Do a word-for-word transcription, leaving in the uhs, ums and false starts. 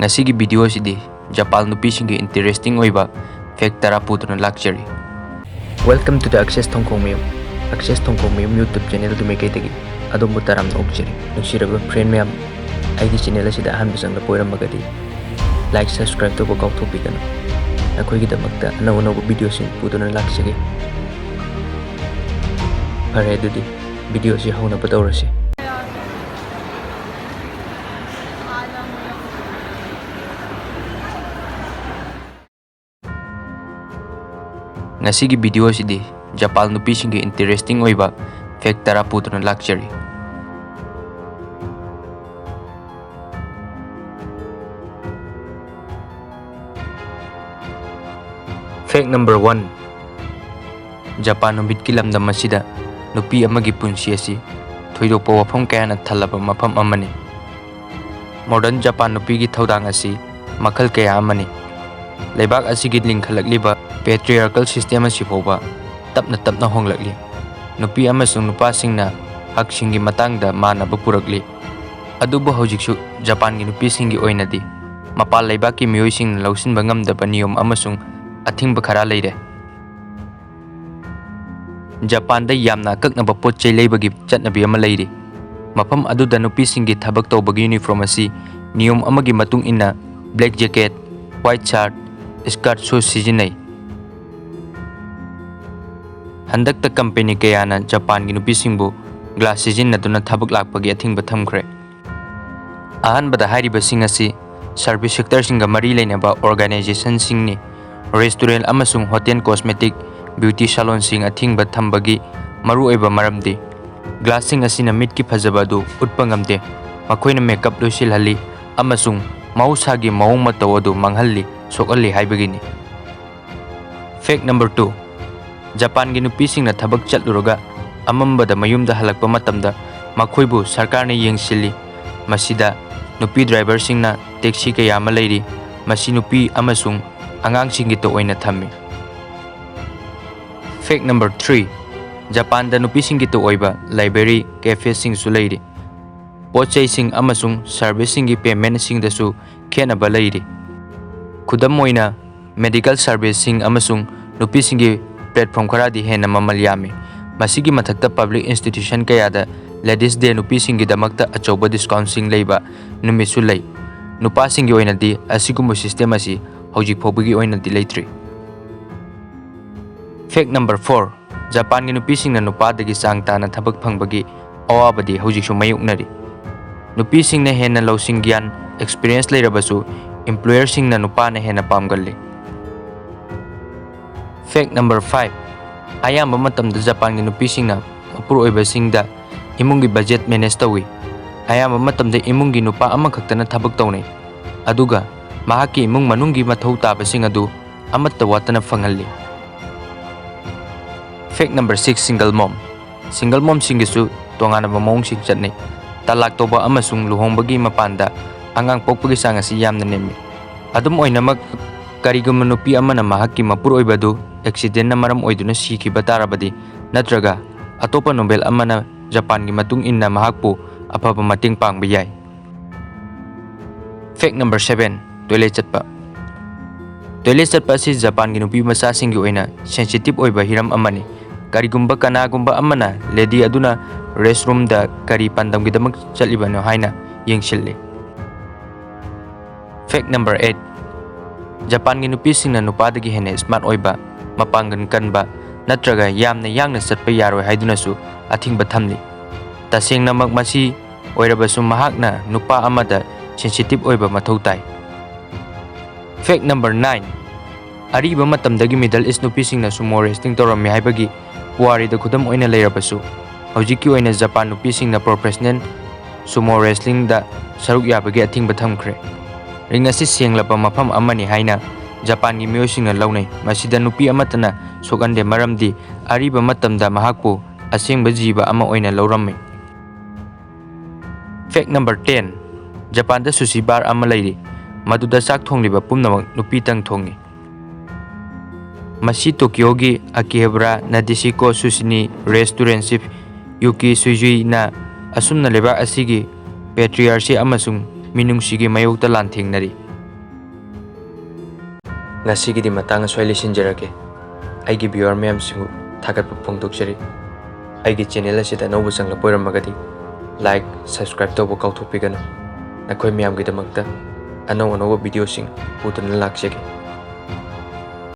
ꯉꯁꯤꯒꯤ video ꯑꯁꯤꯗꯤ Japan ꯅꯨꯄꯤꯁꯤꯡꯒꯤ interesting ꯑꯣꯏꯕ fact ꯇꯔꯥ ꯄꯨꯗꯨꯅ ꯂꯥꯛꯆꯔꯤ꯫ Welcome to the Access ꯊꯣꯡꯈꯣꯡꯃꯌꯨꯝ꯫ Access ꯊꯣꯡꯈꯣꯡꯃꯌꯨꯝ YouTube channel ꯒꯤ ꯃꯥꯏꯀꯩꯗꯒꯤ ꯑꯗꯣꯝꯕꯨ ꯇꯔꯥꯝꯅ ꯑꯣꯛꯆꯔꯤ꯫ ꯅꯨꯡꯁꯤꯔꯕ friend ꯃꯌꯥꯝ, ꯑꯩꯒꯤ channel ꯑꯁꯤꯗ ꯑꯍꯥꯟꯕ ꯆꯪꯂꯛꯄ ꯑꯣꯏꯔꯝꯃꯒꯗꯤ like, subscribe ꯇꯧꯕ ꯀꯥꯎꯊꯣꯛꯄꯤꯒꯅꯨ꯫ ꯅꯈꯣꯏꯒꯤꯗꯃꯛꯇ ꯑꯅꯧ ꯑꯅꯧꯕ video ꯁꯤꯡ ꯄꯨꯗꯨꯅ ꯂꯥꯛꯆꯒꯦ꯫ ꯐꯔꯦ, ꯑꯗꯨꯗꯤ video ꯑꯁꯤ ꯍꯧꯅꯕ ꯇꯧꯔꯁꯤ꯫ ꯉꯁꯤꯒꯤ video ꯑꯁꯤꯗꯤ ꯖꯄꯥꯟ ꯅꯨꯄꯤꯁꯤꯡꯒꯤ interesting ꯑꯣꯏꯕ fact ꯇꯔꯥ ꯄꯨꯗꯨꯅ ꯂꯥꯛꯆꯔꯤ꯫ Fact number one, ꯖꯄꯥꯟ ꯅꯨꯃꯤꯠꯀꯤ ꯂꯝꯗꯝ ꯑꯁꯤꯗ ꯅꯨꯄꯤ ꯑꯃꯒꯤ ꯄꯨꯟꯁꯤ ꯑꯁꯤ ꯊꯣꯏꯗꯣꯛꯄ ꯋꯥꯐꯝ ꯀꯌꯥꯅ ꯊꯜꯂꯕ ꯃꯐꯝ ꯑꯃꯅꯤ꯫ Modern ꯖꯄꯥꯟ ꯅꯨꯄꯤꯒꯤ ꯊꯧꯗꯥꯡ ꯑꯁꯤ ꯃꯈꯜ ꯀꯌꯥ ꯑꯃꯅꯤ꯫ ꯂꯩꯕꯥꯛ ꯑꯁꯤꯒꯤ ꯂꯤꯡꯈꯠꯂꯛꯂꯤꯕ patriarchal system ꯑꯁꯤ ꯐꯥꯎꯕ ꯇꯞꯅ ꯇꯞꯅ ꯍꯣꯡꯂꯛꯂꯤ꯫ ꯅꯨꯄꯤ ꯑꯃꯁꯨꯡ ꯅꯨꯄꯥꯁꯤꯡꯅ ꯍꯛꯁꯤꯡꯒꯤ ꯃꯇꯥꯡꯗ ꯃꯥꯟꯅꯕ ꯄꯨꯔꯛꯂꯤ꯫ ꯑꯗꯨꯕꯨ ꯍꯧꯖꯤꯛꯁꯨ ꯖꯄꯥꯟꯒꯤ ꯅꯨꯄꯤꯁꯤꯡꯒꯤ ꯑꯣꯏꯅꯗꯤ ꯃꯄꯥꯟ ꯂꯩꯕꯥꯛꯀꯤ ꯃꯤꯑꯣꯏꯁꯤꯡꯅ ꯂꯧꯁꯤꯟꯕ ꯉꯝꯗꯕ ꯅꯤꯌꯣꯝ ꯑꯃꯁꯨꯡ ꯑꯊꯤꯡꯕ ꯈꯔ ꯂꯩꯔꯦ꯫ ꯖꯄꯥꯟꯗ ꯌꯥꯝꯅ ꯑꯀꯛꯅꯕ ꯄꯣꯠ ꯆꯩ ꯂꯩꯕꯒꯤ ꯆꯠꯅꯕꯤ ꯑꯃ ꯂꯩꯔꯤ꯫ ꯃꯐꯝ ꯑꯗꯨꯗ ꯅꯨꯄꯤꯁꯤꯡꯒꯤ ꯊꯕꯛ ꯇꯧꯕꯒꯤ uniform ꯑꯁꯤ ꯅꯤꯌꯣꯝ ꯑꯃꯒꯤ ꯃꯇꯨꯡ ꯏꯟꯅ black jacket, white shirt, skirt ꯁꯨ ꯁꯤꯖꯤꯟꯅꯩ꯫ ꯍꯟꯗꯛꯇ company ꯀꯌꯥꯅ ꯖꯄꯥꯟꯒꯤ ꯅꯨꯄꯤꯁꯤꯡꯕꯨ glass ꯁꯤꯖꯤꯟꯅꯗꯨꯅ ꯊꯕꯛ ꯂꯥꯛꯄꯒꯤ ꯑꯊꯤꯡꯕ ꯊꯝꯈ꯭ꯔꯦ꯫ ꯑꯍꯥꯟꯕꯗ ꯍꯥꯏꯔꯤꯕꯁꯤꯡ ꯑꯁꯤ service sector ꯁꯤꯡꯒ ꯃꯔꯤ ꯂꯩꯅꯕ organization ꯁꯤꯡꯅꯤ꯫ Restaurant ꯑꯃꯁꯨꯡ hotel, cosmetic, beauty salon ꯁꯤꯡ ꯑꯊꯤꯡꯕ ꯊꯝꯕꯒꯤ ꯃꯔꯨꯑꯣꯏꯕ ꯃꯔꯝꯗꯤ glass ꯁꯤꯡ ꯑꯁꯤꯅ ꯃꯤꯠꯀꯤ ꯐꯖꯕ ꯑꯗꯨ ꯎꯠꯄ ꯉꯝꯗꯦ꯫ ꯃꯈꯣꯏꯅ makeup ꯂꯣꯏꯁꯤꯜꯍꯜꯂꯤ ꯑꯃꯁꯨꯡ ꯃꯍꯧꯁꯥꯒꯤ ꯃꯑꯣꯡ ꯃꯇꯧ ꯑꯗꯨ ꯃꯥꯡꯍꯜꯂꯤ, ꯁꯣꯛꯍꯜꯂꯤ ꯍꯥꯏꯕꯒꯤꯅꯤ꯫ Fact number two, ꯖꯄꯥꯟꯒꯤ ꯅꯨꯄꯤꯁꯤꯡꯅ ꯊꯕꯛ ꯆꯠꯂꯨꯔꯒ ꯑꯃꯝꯕꯗ ꯃꯌꯨꯝꯗ ꯍꯜꯂꯛꯄ ꯃꯇꯝꯗ ꯃꯈꯣꯏꯕꯨ ꯁꯔꯀꯥꯔꯅ ꯌꯦꯡꯁꯤꯜꯂꯤ꯫ ꯃꯁꯤꯗ ꯅꯨꯄꯤ driver ꯁꯤꯡꯅ taxi ꯀꯌꯥ ꯑꯃ ꯂꯩꯔꯤ꯫ ꯃꯁꯤ ꯅꯨꯄꯤ ꯑꯃꯁꯨꯡ ꯑꯉꯥꯡꯁꯤꯡꯒꯤꯇ ꯑꯣꯏꯅ ꯊꯝꯃꯤ꯫ Fact number three, ꯖꯄꯥꯟꯗ ꯅꯨꯄꯤꯁꯤꯡꯒꯤꯇ ꯑꯣꯏꯕ library, cafe ꯁꯤꯡꯁꯨ ꯂꯩꯔꯤ꯫ ꯄꯣꯠ ꯆꯩꯁꯤꯡ ꯑꯃꯁꯨꯡ service ꯁꯤꯡꯒꯤ payment ꯁꯤꯡꯗꯁꯨ ꯈꯦꯠꯅꯕ ꯂꯩꯔꯤ꯫ ꯈꯨꯗꯝ ꯑꯣꯏꯅ, medical serviceꯁꯤꯡ ꯑꯃꯁꯨꯡ ꯅꯨꯄꯤꯁꯤꯡꯒꯤ platform ꯈꯔꯗꯤ ꯍꯦꯟꯅ ꯃꯃꯜ ꯌꯥꯝꯃꯤ꯫ ꯃꯁꯤꯒꯤ ꯃꯊꯛꯇ, public institution ꯀꯌꯥꯗ Ladies Day ꯅꯨꯄꯤꯁꯤꯡꯒꯤꯗꯃꯛꯇ ꯑꯆꯧꯕ discountꯁꯤꯡ ꯂꯩꯕ ꯅꯨꯃꯤꯠꯁꯨ ꯂꯩ꯫ ꯅꯨꯄꯥꯁꯤꯡꯒꯤ ꯑꯣꯏꯅꯗꯤ ꯑꯁꯤꯒꯨꯝꯕ system ꯑꯁꯤ ꯍꯧꯖꯤꯛ ꯐꯥꯎꯕꯒꯤ ꯑꯣꯏꯅꯗꯤ ꯂꯩꯇ꯭ꯔꯤ꯫ Fact number four, ꯖꯄꯥꯟꯒꯤ ꯅꯨꯄꯤꯁꯤꯡꯅ ꯅꯨꯄꯥꯗꯒꯤ ꯆꯥꯡ ꯇꯥꯅ ꯊꯕꯛ ꯐꯪꯕꯒꯤ ꯑꯋꯥꯕꯗꯤ ꯍꯧꯖꯤꯛꯁꯨ ꯃꯥꯌꯣꯛꯅꯔꯤ꯫ ꯅꯨꯄꯤꯁꯤꯡꯅ ꯍꯦꯟꯅ ꯂꯧꯁꯤꯡ, ꯒ꯭ꯌꯥꯟ, experience ꯂꯩꯔꯕꯁꯨ employerꯁꯤꯡꯅ ꯅꯨꯄꯥꯅ ꯍꯦꯟꯅ ꯄꯥꯝꯒꯜꯂꯤ꯫ Fact number five, ꯑꯌꯥꯝꯕ ꯃꯇꯝꯗ ꯖꯄꯥꯟꯒꯤ ꯅꯨꯄꯤꯁꯤꯡꯅ ꯃꯄꯨꯔꯣꯏꯕꯁꯤꯡꯗ ꯏꯃꯨꯡꯒꯤ budget manage ꯇꯧꯏ꯫ ꯑꯌꯥꯝꯕ ꯃꯇꯝꯗ ꯏꯃꯨꯡꯒꯤ ꯅꯨꯄꯥ ꯑꯃꯈꯛꯇꯅ ꯊꯕꯛ ꯇꯧꯅꯩ, ꯑꯗꯨꯒ ꯃꯍꯥꯛꯀꯤ ꯏꯃꯨꯡ ꯃꯅꯨꯡꯒꯤ ꯃꯊꯧ ꯇꯥꯕꯁꯤꯡ ꯑꯗꯨ ꯑꯃꯠꯇ ꯋꯥꯠꯇꯅ ꯐꯪꯍꯜꯂꯤ꯫ Fact number six, single mom꯫ Single momꯁꯤꯡꯒꯤꯁꯨ ꯇꯣꯉꯥꯟꯕ ꯃꯑꯣꯡꯁꯤꯡ ꯆꯠꯅꯩ꯫ ꯇꯂꯥꯛ ꯇꯧꯕ ꯑꯃꯁꯨꯡ ꯂꯨꯍꯣꯡꯕꯒꯤ ꯃꯄꯥꯟꯗ ꯑꯉꯥꯡ ꯄꯣꯛꯄꯒꯤ ꯆꯥꯡ ꯑꯁꯤ ꯌꯥꯝꯅ ꯅꯦꯝꯃꯤ꯫ ꯑꯗꯨꯝ ꯑꯣꯏꯅꯃꯛ, ꯀꯔꯤꯒꯨꯝꯕ ꯅꯨꯄꯤ ꯑꯃꯅ ꯃꯍꯥꯛꯀꯤ ꯃꯄꯨꯔꯣꯏꯕ ꯑꯗꯨ accidentꯅ ꯃꯔꯝ ꯑꯣꯏꯗꯨꯅ ꯁꯤꯈꯤꯕ ꯇꯥꯔꯕꯗꯤ, ꯅꯠꯇ꯭ꯔꯒ ꯑꯇꯣꯞꯄ ꯅꯣꯕꯦꯜ ꯑꯃꯅ ꯖꯄꯥꯟꯒꯤ ꯃꯇꯨꯡ ꯏꯟꯅ ꯃꯍꯥꯛꯄꯨ ꯑꯐꯕ ꯃꯇꯦꯡ ꯄꯥꯡꯕ ꯌꯥꯏ꯫ Fact number seven, toilet ꯆꯠꯄ꯫ Toilet ꯆꯠꯄ ꯑꯁꯤ ꯖꯄꯥꯟꯒꯤ ꯅꯨꯄꯤ ꯃꯆꯥꯁꯤꯡꯒꯤ ꯑꯣꯏꯅ sensitive ꯑꯣꯏꯕ ꯍꯤꯔꯝ ꯑꯃꯅꯤ꯫ ꯀꯔꯤꯒꯨꯝꯕ ꯀꯅꯥꯒꯨꯝꯕ ꯑꯃꯅ lady ꯑꯗꯨꯅ restroomꯗ ꯀꯔꯤ ꯄꯥꯟꯗꯝꯒꯤꯗꯃꯛ ꯆꯠꯂꯤꯕꯅꯣ ꯍꯥꯏꯅ ꯌꯦꯡꯁꯤꯜꯂꯤ꯫ Fact number eight, ꯖꯄꯥꯟꯒꯤ ꯅꯨꯄꯤꯁꯤꯡꯅ ꯅꯨꯄꯥꯗꯒꯤ ꯍꯦꯟꯅ smart ꯑꯣꯏꯕ, ꯃꯄꯥꯡꯒꯜ ꯀꯟꯕ, ꯅꯠꯇ꯭ꯔꯒ ꯌꯥꯝꯅ ꯌꯥꯡꯅ ꯆꯠꯄ ꯌꯥꯔꯣꯏ ꯍꯥꯏꯗꯨꯅꯁꯨ ꯑꯊꯤꯡꯕ ꯊꯝꯂꯤ꯫ ꯇꯁꯦꯡꯅꯃꯛ ꯃꯁꯤ ꯑꯣꯏꯔꯕꯁꯨ, ꯃꯍꯥꯛꯅ ꯅꯨꯄꯥ ꯑꯃꯗ sensitive ꯑꯣꯏꯕ ꯃꯊꯧ ꯇꯥꯏ꯫ Fact number nine, ꯑꯔꯤꯕ ꯃꯇꯝꯗꯒꯤ Middle East ꯅꯨꯄꯤꯁꯤꯡꯅ sumo wrestling ꯇꯧꯔꯝꯃꯤ ꯍꯥꯏꯕꯒꯤ ꯄꯨꯋꯥꯔꯤꯗ ꯈꯨꯗꯝ ꯑꯣꯏꯅ ꯂꯩꯔꯕꯁꯨ, ꯍꯧꯖꯤꯛꯀꯤ ꯑꯣꯏꯅ ꯖꯄꯥꯟ ꯅꯨꯄꯤꯁꯤꯡꯅ professional sumo wrestlingꯗ ꯁꯔꯨꯛ ꯌꯥꯕꯒꯤ ꯑꯊꯤꯡꯕ ꯊꯝꯈ꯭ꯔꯦ꯫ Ring ꯑꯁꯤ ꯁꯦꯡꯂꯕ ꯃꯐꯝ ꯑꯃꯅꯤ ꯍꯥꯏꯅ ꯖꯄꯥꯟꯒꯤ ꯃꯤꯑꯣꯏꯁꯤꯡꯅ ꯂꯧꯅꯩ꯫ ꯃꯁꯤꯗ ꯅꯨꯄꯤ ꯑꯃꯠꯇꯅ ꯁꯣꯛꯍꯟꯗꯦ, ꯃꯔꯝꯗꯤ ꯑꯔꯤꯕ ꯃꯇꯝꯗ ꯃꯍꯥꯛꯄꯨ ꯑꯁꯦꯡꯕ ꯖꯤꯕ ꯑꯃ ꯑꯣꯏꯅ ꯂꯧꯔꯝꯃꯤ꯫ Fact number ten, ꯖꯄꯥꯟꯗ sushi bar ꯑꯃ ꯂꯩꯔꯤ, ꯃꯗꯨꯗ ꯆꯥꯛ ꯊꯣꯡꯂꯤꯕ ꯄꯨꯝꯅꯃꯛ ꯅꯨꯄꯤꯇꯪ ꯊꯣꯡꯏ꯫ ꯃꯁꯤ ꯇꯣꯀꯤꯌꯣꯒꯤ Akihabara Nadeshiko Sushi ꯅꯤ, restaurant chef Yuki Suzuki ꯅ ꯑꯁꯨꯝꯅ ꯂꯩꯕꯥꯛ ꯑꯁꯤꯒꯤ patriarchy ꯑꯃꯁꯨꯡ ꯃꯤꯅꯨꯡꯁꯤꯒꯤ ꯃꯥꯌꯣꯛꯇ ꯂꯥꯟꯊꯦꯡꯅꯔꯤ꯫ ꯉꯁꯤꯒꯤꯗꯤ ꯃꯇꯥꯡ ꯑꯁ꯭ꯋꯥꯏ ꯂꯣꯏꯁꯤꯟꯖꯔꯒꯦ꯫ ꯑꯩꯒꯤ viewer ꯃꯌꯥꯝꯁꯤꯕꯨ ꯊꯥꯒꯠꯄ ꯐꯣꯡꯗꯣꯛꯆꯔꯤ꯫ ꯑꯩꯒꯤ channel ꯑꯁꯤꯗ ꯑꯅꯧꯕ ꯆꯪꯂꯛꯄ ꯑꯣꯏꯔꯝꯃꯒꯗꯤ like, subscribe ꯇꯧꯕ ꯀꯥꯎꯊꯣꯛꯄꯤꯒꯅꯨ꯫ ꯅꯈꯣꯏ ꯃꯌꯥꯝꯒꯤꯗꯃꯛꯇ ꯑꯅꯧ ꯑꯅꯧꯕ videoꯁꯤꯡ ꯄꯨꯗꯨꯅ ꯂꯥꯛꯆꯒꯦ꯫